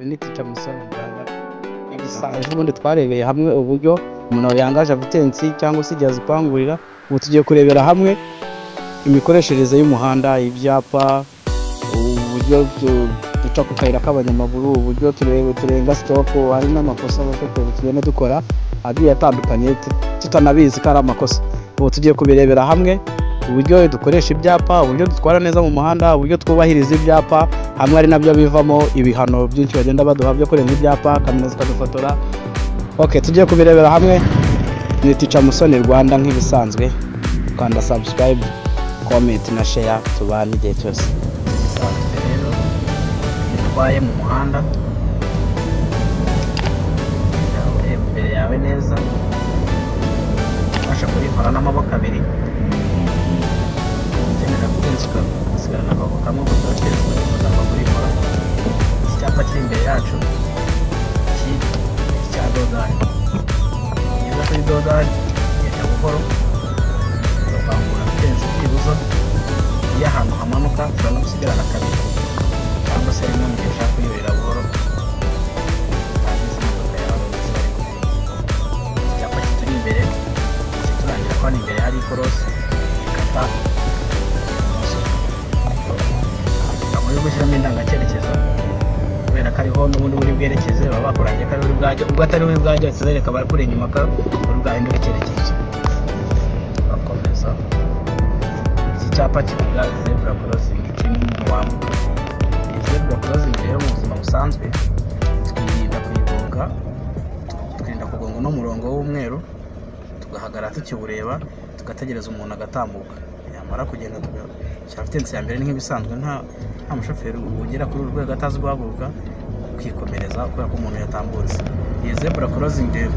Ni Teacher Musoni Rwanda. Ejo bundi twarebeye hamwe uburyo umuntu yangaje vitensi cyangwa se igihe azipangurira. Ubu tugiye kurebera hamwe imikoreshereze y'umuhanda, ibyapa, uburyo duca ku kayira k'abanyamaguru, uburyo turenga stop. Hari n'amakosa abashoferi tugenda dukora agiye atandukanye tutanabizi ko ari amakosa. Ubu tugiye kubirebera hamwe uburyo dukoresha ibyapa, uburyo dutwara neza mu muhanda, uburyo twubahiriza ibyapa, hamwe ari nabyo bivamo ibihano byinshi bagenda baduha byo kurenga ibyapa, kamera zikadufotora. Okay, tugiye kubirebera hamwe. Ni Teacher Musoni Rwanda nk'ibisanzwe. Kanda subscribe, comment na share, tubane igihe cyose. Bisanzwe rero utwaye mu muhanda ureba imbere yawe neza, ubasha kurikora n'amaboko abiri, ukenera kurenza ugasigara n'akaboko kamwe gusa, ukagomba kurikora. Iki cyapa kiri imbere yacu iki cya dodani, ugeze kuri dodani ugenda buhoro ugapangura vitensi byibuze. Iyo ahantu hamanuka ushobora no gusigarana kabiri cyangwa se rimwe mu gihe ushaka kuyurira buhoro, utangiza imodoka yawe ndetse bari kugenda. Iki cyapa kituri imbere kiturangira ko hano imbere hari ikorosi ikata ibumoso. Ukaba uri gushyiramo indangacyerekezo kubera ko ariho n'ubundi buri bwerekeze, baba bakurangiye ko ari uri bwajye, ubwo atari uri bwajye bakizereka abari inyuma ko uri bwahindura icyerekezo. Bakomeza. Iki cyapa kivuga zebra crossing kirimo umuntu wambuka. Iyi zebra crossing rero mu buzima busanzwe twirinda kuyigonga, twirinda kugonga uno murongo w'umweru, tugahagarara tukiwureba, tugategereza umuntu agatambuka. Yamara kugenda tugashyira vitensi ya mbere. Ni nk'ibisanzwe, nta mushoferi ugera kuri uru rwego atazi guhaguruka, ukikomereza kubera ko umuntu yatambutse. Iyi zebra crossing rero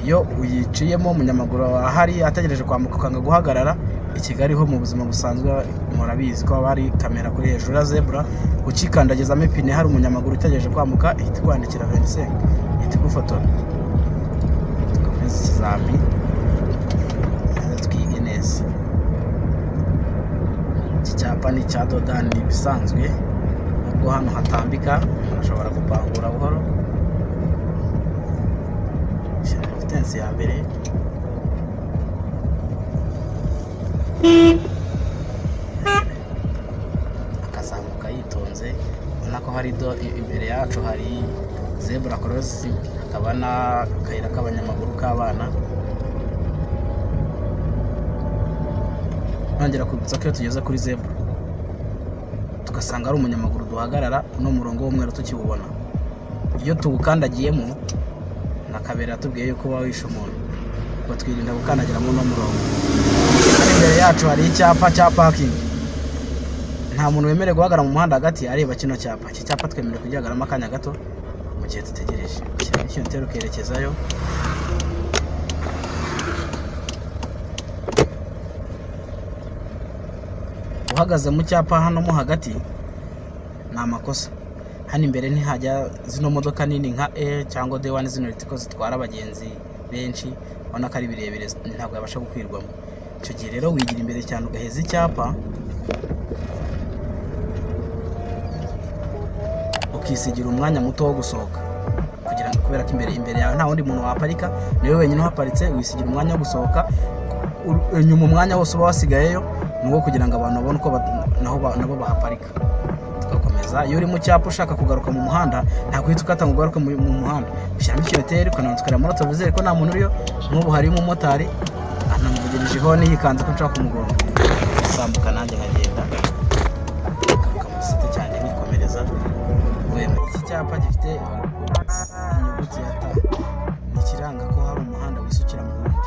iyo uyiciyemo umunyamaguru ahari ategereje kwambuka ukanga guhagarara, i Kigali ho mu buzima busanzwe murabizi ko haba hari kamera kuri hejuru ya zebra, ukikandagizamo ipine hari umunyamaguru utegereje kwambuka, ihita ikwandikira 25, ihita igufotora. Dukomeze ikizami twige neza. Iki cyapa ni icya dodani ibisanzwe, nubwo hano hatambika ushobora gupangura buhoro. Shyira vitensi ya mbere, akazamuka yitonze. Ubona ko hari imbere yacu hari zebra crossing, hakaba n'akayira k'abanyamaguru k'abana. Nongera kwibutsa ko iyo tugeze kuri zebra tugasanga ari umunyamaguru duhagarara, uno murongo w'umweru tukiwubona. Iyo tuwukandagiyemo na kabera yatubwiye yuko uba wishe umuntu, ubwo twirinda gukandagira muri uno murongo. Hano imbere yacu hari icyapa cya parking. Nta muntu wemerewe guhagarara mu muhanda hagati areba kino cyapa. Iki cyapa twemerewe kugihagararamo akanya gato mu gihe dutegereje. Ushyiramo ikintu ukerekezayo. Uhagaze mu cyapa hano mo hagati ni amakosa. Hano imbere ntihajya zino modoka nini nka E cyangwa D1, zino ritiko zitwara abagenzi benshi, ubona ko ari birebire ntabwo yabasha gukwirwamo. Icyo gihe rero wigira imbere cyane ugaheza icyapa, ukisigira umwanya muto wo gusohoka, kugira ngo kubera ko imbere yawe nta wundi muntu waparika, niwe wenyine uhaparitse, wisigira umwanya wo gusohoka. Inyuma umwanya wose uba wasigayeyo ni uwo kugira ngo abantu babone uko nabo bahaparika. Tugakomeza. Iyo uri mu cyapa ushaka kugaruka mu muhanda, ntabwo uhita ukata ngo ugaruke mu muhanda, ushyiramo ikinyoteri ukananza ukareba muri rotovizeri ko nta muntu uriyo. Nk'ubu hari umumotari anamuvugirije ihoni yikanze ko nshaka kumugonga, asambuka nanjye nkagenda ngaruka mu gisate cyanjye nikomereza. Iki cyapa gifite inyuguti ya T, ni ikiranga ko hari umuhanda wisukira mu wundi.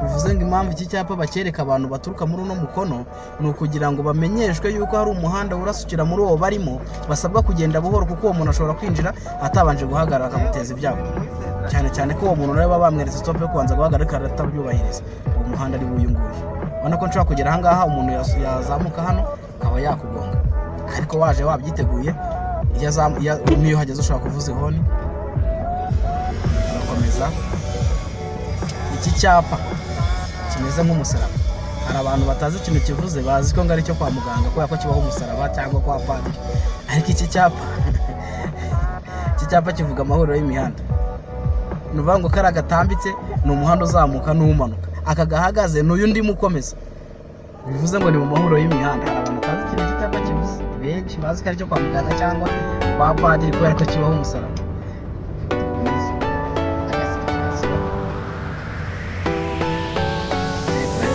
Bivuze ngo impamvu iki cyapa bacyereka abantu baturuka muri uno mukono ni ukugira ngo bamenyeshwe yuko hari umuhanda urasukira muri uwo barimo, basabwa kugenda buhoro kuko uwo muntu ashobora kwinjira atabanje guhagarara akamuteza ibyago. Cyane cyane ko uwo muntu nawe baba bamweretse stop yo kubanza guhagarara ariko atabyubahiriza. Uwo muhanda ari uyu nguyu. Ubona ko nshobora kugera aha ngaha umuntu yazamuka hano akaba yakugonga, ariko waje wabyiteguye, niyo uhageze ushobora kuvuza ihoni. Urakomeza. Iki cyapa kimeze nk'umusaraba, hari abantu batazi ikintu kivuze, bazi ko ngo ari icyo kwa muganga kubera ko kibaho umusaraba cyangwa kwa padiri, ariko iki cyapa Iki cyapa kivuga amahuriro y'imihanda. Ni ukuvuga ngo kariya gatambitse ni umuhanda uzamuka n'umanuka, aka gahagaze ni uyu ndimo ukomeza, bivuze ngo ni mu mahuriro y'imihanda. Hari abantu batazi ikintu iki cyapa kivuze, benshi bazi ko ari icyo kwa muganga cyangwa kwa padiri kubera ko kibaho umusaraba.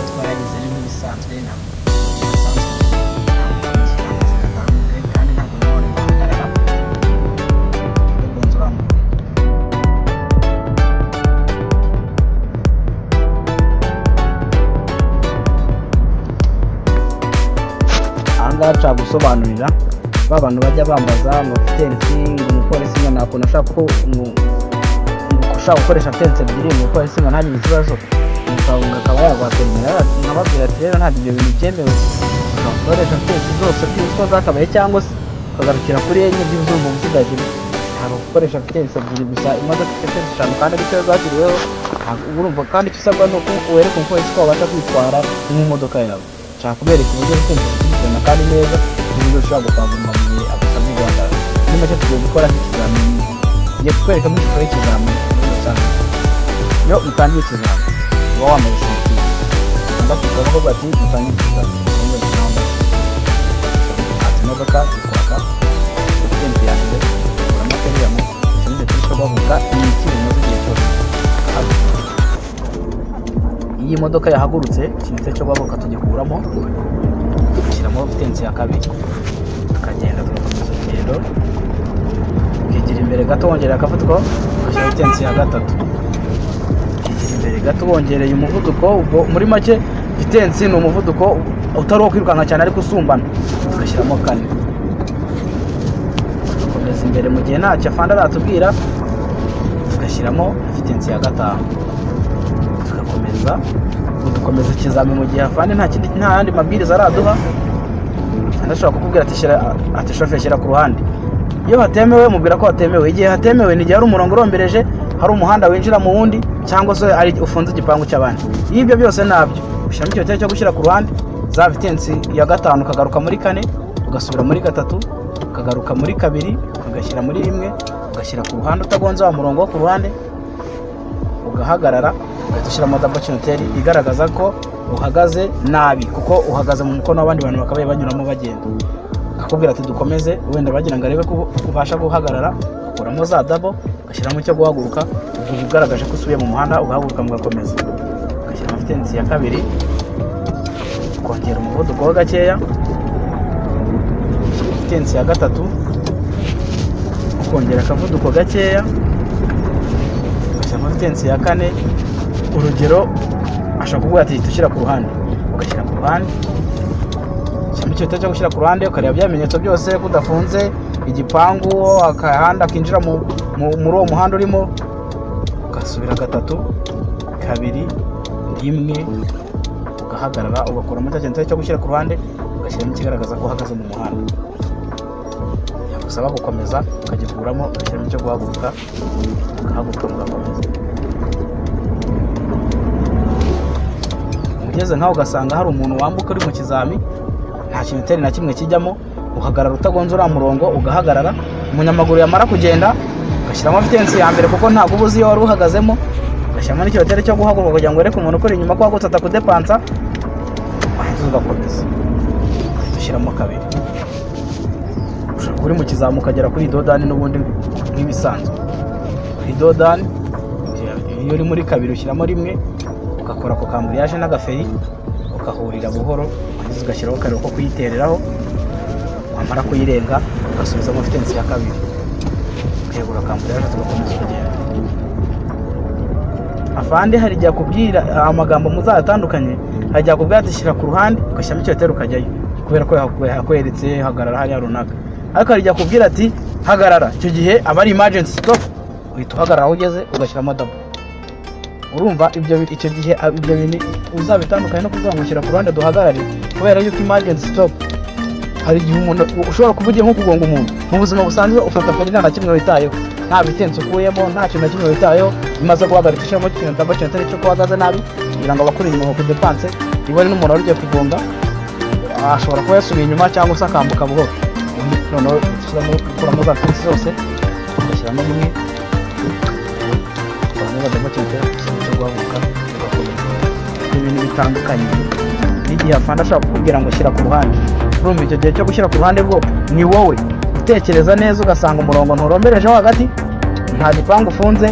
Twaragize nk'ibisanzwe, ntabwo bidasanzwe, kandi ntabwo nanone guhagarara ukunze urambuye. Ahangaha nshaka gusobanurira ba bantu bajya bambaza ngo vitesse, ngo umupolisi ngo nta kuntu ashaka ko ngo ushaka gukoresha vitesse ebyiri, ngo umupolisi ngo ntagire ikibazo, ngo akaba yaguhatemera. Nkababwira ati: "Rero ntabwo ibyo bintu byemewe. Ushobora gukoresha vitesse zose byose uko zakabaye, cyangwa se ukagarukira kuri enye by'uzumva usigaje imwe. Ntabwo gukoresha vitesse ebyiri gusa, imodoka ifite vitesse eshanu kandi aricyo zashyiriweho, ntabwo urumva. Kandi icyo usabwa ni uko wereka umupolisi ko wabasha kwitwara nk'imodoka yawe. Nshaka kubereka uburyo vitesse zikurikirana kandi neza, n'uburyo ushobora gupavoma mu gihe agusabye guhagarara. Muri make, tugiye gukora nk'ikizamini, tugiye kukwereka ishusho y'ikizamini muri rusange. Iyo utangiye ikizamini uba wambaye ceinture. Ndakubwira ko bati dutangiye ikizamini, ati imodoka ikwaka vitesse ya mbere, ukuramo feri, ikindi cyo guhaguruka ni iki bimaze igihe cyose. Iyo imodoka yahagurutse, ikintu cyo guhaguruka tugikuramo, tugashyiramo vitesse ya kabiri, tukagenda, tugakomeza urugendo, ukigira imbere gato, wongerera akavuduko, ugashyira vitesse ya gatatu, ukigira imbere gato, wongereye umuvuduko. Ubwo muri make vitesse ni umuvuduko utari uwo kwirukanka cyane ariko usumbana. Tugashyiramo kane, tugakomeza imbere mu gihe ntacyo afande aratubwira, tugashyiramo vitesse ya gatanu, tugakomeza. Dukomeza ikizami mu gihe afande nta kindi, nta yandi mabwiriza araduha. Ashobora kukubwira ati shyira, ati shoferi shyira ku ruhande. Iyo hatemewe, mubwira ko hatemewe. Igihe hatemewe ni igihe hari umurongo urombereje, hari umuhanda winjira mu wundi, cyangwa se ari ufunze igipangu cy'abandi. Iyo ibyo byose ntabyo, ushyiramo ikinyoteri cyo gushyira ku ruhande, za vitesse ya gatanu, ukagaruka muri kane, ugasubira muri gatatu, ukagaruka muri kabiri, ugashyira muri rimwe, ugashyira ku ruhande utagonze wa murongo wo ku ruhande, ugahagarara, ugahita ushyiramo double clignoteur igaragaza ko uhagaze nabi, kuko uhagaze mu mukono w'abandi bantu bakabaye banyuramo bagenda. Akakubwira ati dukomeze, wenda bagira ngo arebe ko ubasha guhagarara, ukuramo za double, ugashyiramo icyo guhaguruka, ubwo ugaragaje ko usubiye mu muhanda, ugahaguruka mugakomeza, ugashyiramo vitesse ya kabiri, ukongera umuvuduko ho gakeya, vitesse ya gatatu, ukongera akavuduko gakeya, ugashyiramo vitesse ya kane. Urugero, ashobora kuvuga ati ushyira ku ruhande, ugashyira ku ruhande, shyiramo icyo cyo gushyira ku ruhande, ukareba bya bimenyetso byose ko udafunze igipangu, akahanda kinjira muri uwo muhanda urimo, ugasubira gatatu, kabiri, rimwe, ugahagarara, ugakuramo cya kintu cyo gushyira ku ruhande, ugashyiramo ikigaragaza ko uhagaze mu muhanda. Yagusaba gukomeza, ukagikuramo, ugashyiramo icyo guhaguruka, ugahaguruka, mugakomeza. Ugeze nkaho ugasanga hari umuntu wambuka uri mu kizami, nta kinyoteri na kimwe kijyamo, uhagarara utagonze uriya murongo, ugahagarara. Umunyamaguru yamara kugenda, ugashyiramo vitesse ya mbere, kuko ntabwo uba uzi iyo wari uhagazemo, ugashyiramo n'ikinyoteri cyo guhaguruka kugira ngo wereke umuntu ukuri inyuma ko wahagurutse atakudepansa, warangiza ugakomeza, ugahita ushyiramo kabiri. Ushobora kuba uri mu kizami ukagera kuri dos d'âne, n'ubundi nk'ibisanzwe kuri dos d'âne, iyo uri muri kabiri ushyiramo rimwe, ugakora ku k'embrayage n'agaferi, ukahurira buhoro, warangiza ugashyiraho akariro ko kuyitereraho. Wamara kuyirenga, ugasubizamo vitesse ya kabiri, ukegura k'embrayage, tugakomeza urugendo. Afande hari igihe akubwira amagambo muzayatandukanye, hari igihe akubwira ati shyira ku ruhande, ugashyiramo ikinyoteri ukajyayo kubera ko yakweretse hagarara hariya runaka. Ariko hari igihe akubwira ati hagarara, icyo gihe aba ari emergency stop, uhita uhagarara aho ugeze, ugashyiramo double. Urumva ibyo, icyo gihe ibyo bintu uzabitandukanye no kuvuga ngo shyira ku ruhande duhagarare, kubera yuko emergency stop hari igihe umuntu ushobora kuba ugiye nko kugonga umuntu. Mu buzima busanzwe ufata feri nta na kimwe witayeho, nta vitesse ukuyemo, nta kintu na kimwe witayeho. Bimaze guhagarika, ushyiramo ikintu double clignoteur cyo uhagaze nabi, kugira ngo abakuri inyuma bakudepanse. Niba ari n'umuntu wari ugiye kugonga, ashobora kuba yasubiye inyuma cyangwa se akambuka buhoro. Ubundi noneho ushyiramo, ukuramo za vitesse zose, ugashyiramo Ugashyiramo rimwe, ugakuramo bajyamo kinyoteri cyo guhaguruka, ugakomeza. Ibintu bitandukanye n'igihe afande ashobora kukubwira ngo shyira ku ruhande. Urumva icyo gihe cyo gushyira ku ruhande bwo ni wowe utekereza neza, ugasanga umurongo nturomberejeho hagati, nta gipangu ufunze,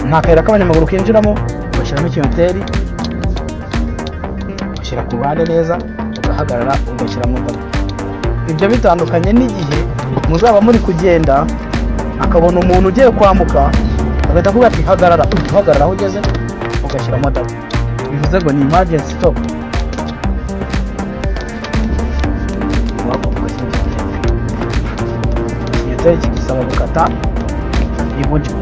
nta kayira k'abanyamaguru kinjiramo, ugashyiramo ikinyoteri, ugashyira ku ruhande neza, ugahagarara, ugashyiramo double. Ibyo bitandukanye n'igihe muzaba muri kugenda, akabona umuntu ugiye kwambuka, agahita avuga ati hagarara, uhagarara aho ugeze, ugashyiramo double. Bivuze ngo ni emergency stop. Ikinyoteri kigisaba gukata iburyo.